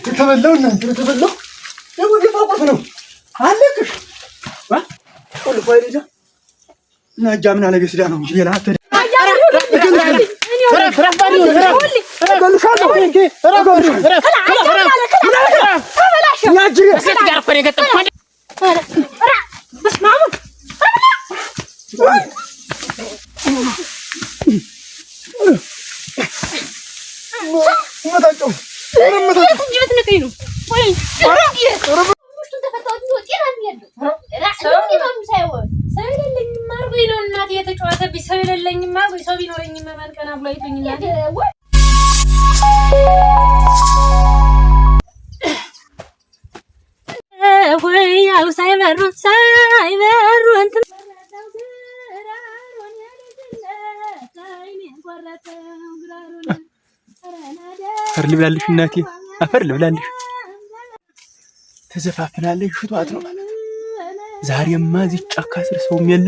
የተበላው እናንተ የተበላው ደግሞ ቁልፍ ነው አለቅሽ ቁልፍ አይደል እና እጃ ምን አለ ቤት ነው እንጂ ሌላ ሰው የሌለኝማ ሰው ቢኖረኝማ ማን ቀና ብሎ አይቶኝ እናቴ። ያው ሳይበሩ ሳይበሩ እንትን አፈር ልብላልሽ እናቴ፣ አፈር ልብላልሽ። ተዘፋፍናለች፣ ሽቷት ነው ማለት ዛሬማ እዚህ ጫካ ስር ሰውም የለ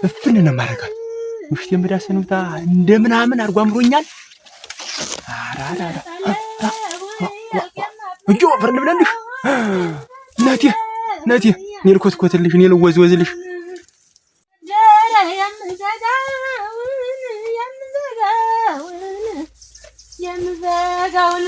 እፍን ነው የማደርጋት። ምሽቴን በዳሰንብታ እንደምናምን አድርጎ አምሮኛል። እጆ አፈር ልብላልሽ እናቴ፣ እናቴ፣ እኔ ልኮትኮትልሽ፣ እኔ ልወዝወዝልሽ። የምዘጋውን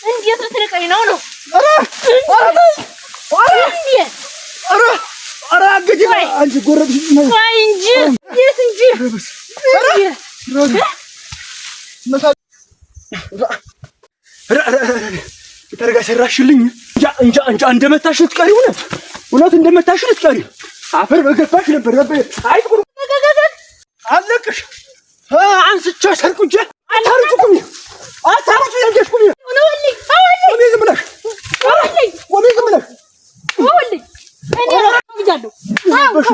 እንዴት ልትንቀኝ ነው ነው? ቆይ እንጂ የት እንጂ ተረጋ ሰራሽልኝ። እንጃ እንጃ እንደመታሽ ልትቀሪ እውነት እውነት እንደመታሽ ልትቀሪ አፈር በገባሽ ነበር። አይ አለቅሽ አንስቻ ሰርቁጄ አታርጁ ቁሚ፣ አታርጁ ያንጀሽ ቁሚ፣ ቁሚ ዝም ብለሽ ቁሚ ዝም ብለሽ ማለት ነው።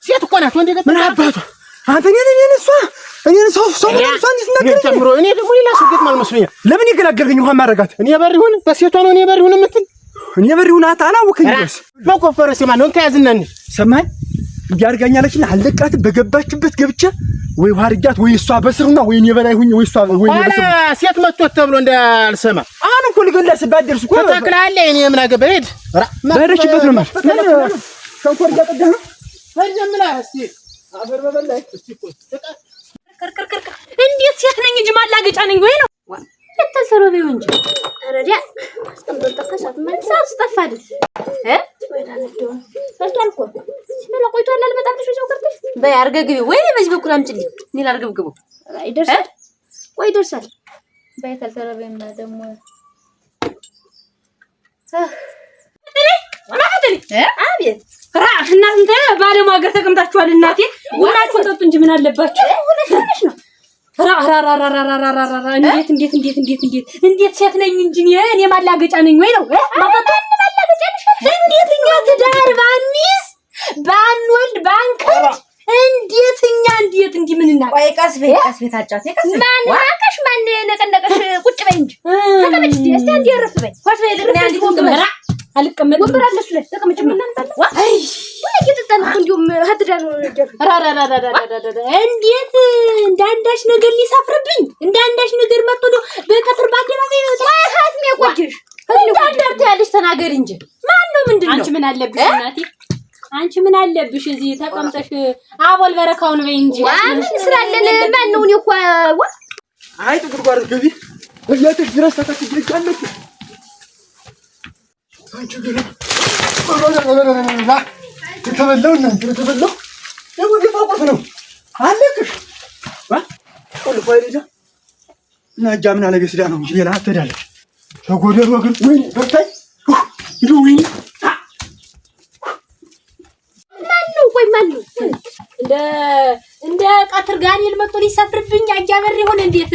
ሴት እኮ ናት። ወንድ ምን አባቷ አንተ እኔን እሷ እኔን ሰው ሰው እሷ እንዴት ነገር ጨምሮ እኔ ደግሞ ሌላ ሰው ገጥማል መስሎኛል። ለምን የገላገልከኝ? ውሃ ማረጋት እኔ በር ይሁን በሴቷ ነው። እኔ በር ይሁን የምትል እኔ በር ይሁን አላወከኝ። ድረስ መቆፈረ ሲማን ነው እንከያዝና እንሂድ። ሰማኝ እንዲያርጋኛለችና አልለቃትም። በገባችበት ገብቼ ወይ ውሃ አድርጊያት ወይ እሷ በስሩና ወይ እኔ በላይ ሁኝ ወይ እሷ ወይ እኔ በስሩ ሴት መጥቶት ተብሎ እንዳልሰማ አሁን እኮ ልገላት ስባት ደርስ እኮ ተተክለሃል። እኔ ምን አገባኝ? ሂድ በሄደችበት ነው ማለት ሸንኮር እያቀዳህ ነው። አፈር በበላይ እስቲ እኮ እንዴት ሴት ነኝ እንጂ ማላገጫ ነኝ ወይ ነው ተሰሮ ቢሆን እንጂ ረዲያ አስቀምጦ ጠፋ። ሰዓት ጠፋ አይደል? በልቷል እኮ ሲበላ ቆይቷል። አልመጣልሽ ሰው ቀርተሽ በይ አርገግቢ ወይ በዚህ በኩል አምጪልኝ። እኔ ላርገብግበው። ይደርሳል ወይ ይደርሳል። በይ ካልተረበይማ ደግሞ አቤት እናንተ ባለሙ ሀገር ተቀምጣችኋል። እናቴ ቡናችሁን ጠጡ እንጂ ምን አለባችሁ? ነው እንዴት እንዴት እንዴት እንዴት እንዴት እንዴት ሴት ነኝ እንጂ እኔ ማላገጫ ነኝ ወይ ነው? እንዴት እኛ ትዳር ባንይዝ ባንወልድ ባንከብድ እንዴት እኛ እንዴት እንዲህ ምን እናውቅ? ቆይ ቀስ በይ ቀስ በይ ታጫውት። ቀስ በይ ማን ናቀሽ? ማን ነቀነቀሽ? ቁጭ በይ እንጂ ተቀመጭ። እስቲ አንዴ እረፍ በይ። ኳስ በይ ልቅና አንዴ ወንበር አልቀመጥም። ወንበር አለ እሱ ላይ ተቀመጭ። አይ እየጠጣን እኮ እንዲሁም ሀድዳ ነው። እንዴት እንዳንዳች ነገር ሊሰፍርብኝ እንዳንዳች ነገር መጥቶ ነው በቀትር በአደባባይ ሀት የሚያቆጅሽ እንዳንደርት ያለሽ ተናገሪ እንጂ ማን ነው? ምንድን ነው? አንቺ ምን አለብሽ እናቴ? አንቺ ምን አለብሽ እዚህ ተቀምጠሽ አቦል በረካውን በይ እንጂ። ዋ ምን ስራ አለን? ማን ነው? እኔ እኮ ዋ አይጥ ጉድጓድ ገቢ እያተሽ ድረስ ተከትዬ አንቺ ግን የተበላው እናንተ የተበላው ደግሞ ቁልፍ ነው አለቅሽ ቁልፍ አይደል እና እጃ ምን አለ ቤት ስዳ ነው እንጂ ሌላ ትሄዳለች። ተጎደሮ ግን ወይኔ በርታኝ እንዲሁ ወይኔ ማነው? ቆይ ማነው? እንደ ቀትር ጋኔል መጥቶ ሊሰፍርብኝ አጃበር ይሆን እንዴት?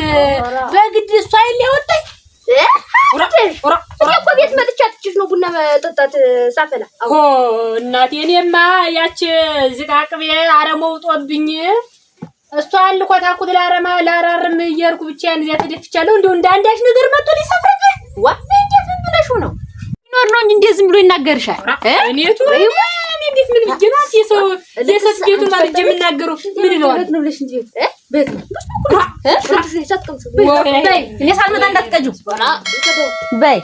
በግድ እሷ አይደል ያወጣኝ? እኔ እኮ ቤት መጥቼ አጥቼሽ ነው ቡና መጠጣት ሳፈላ። ሆ እናቴ፣ እኔማ ያች ዝቃቅቤ አረመውጦብኝ እሷን ልኮታኩት ላረማ ላራርም እየሄድኩ ብቻዬን እዚያ ተደፍቻለሁ። እንደው እንደ አንዳች ነገር መጥቶ ሊሰፍርብኝ ዋ እንዴት ምን ብለሽው ነው? ኖር ነው እንጂ እንዴት ዝም ብሎ ይናገርሻል? እኔቱ እኔ እንዴት ምን ብዬ ነው የሰው የሰው ቤቱን ማለት የምናገረው ምን እለዋለሁ? ነው ብለሽ እንጂ ቤት ነው እኔ ሳልመጣ እንዳትቀጂው በይ።